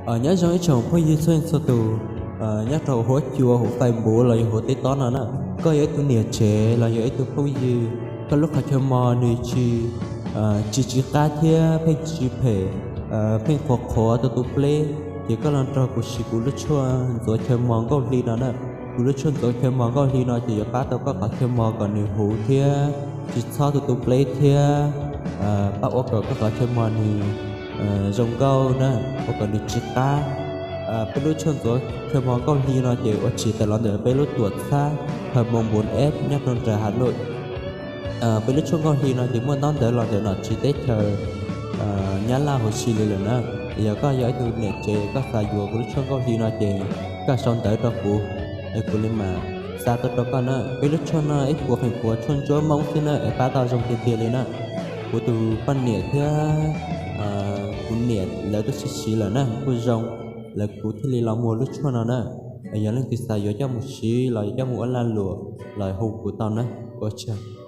Nyob zoo ib tsoom phooj ywg txhua txhua tus nyob rau huab cua huv fais npuv los yog huv teb tob no na. Koj yog ib tug niam tsev los yog ib tug phooj ywg, koj lub qhov chaw mos nws tsis tsis tsis qab thiab pheej tsis phem, pheej qhuav qhuav tu tu pleb, ces koj los nrog kuv siv kuv lub tshuaj ntxuav chaw mos nkauj hli no na. Kuv lub tshuaj ntxuav chaw mos nkauj hli no ces yuav pab tau koj qhov chaw mos kom nws huv thiab tsis txhob tu tu pleb thiab pab ua kom koj qhov chaw mos nws zoo nkauj na, ua kom nws tsis qab. Peb lub tshuaj ntxuav chaw mos nkauj hli no ces ua tsim tawm los ntawm peb lub tuam txhab Hmoob Npun Eb nyob rau nram Hav Nauj. Peb lub tshuaj nkauj hli no ces muaj ntaub ntawv los ntawm nom tswv teb chaws Nyab Laj huv si li lawm na. Yog koj yog ib tug niam tsev koj xav yuav kuv lub tshuaj nkauj hli no ces koj sau ntawv rau kuv, kuv li mam xa tuaj rau koj na. Peb lub tshuaj no ib puas feem pua tshuaj ntsuab Hmoob xwb na es pab tau zoo tiag tiag li na. Kuv tus poj niam thiab kuv niam lawv twb siv siv lawm na kuj zoo, lawv kuv thiaj li los muag lub tshuaj no na. Yog leej twg xav yuav coj mus siv los yuav coj mus ua lag luam los hu kuv tau na. Ua tsaug.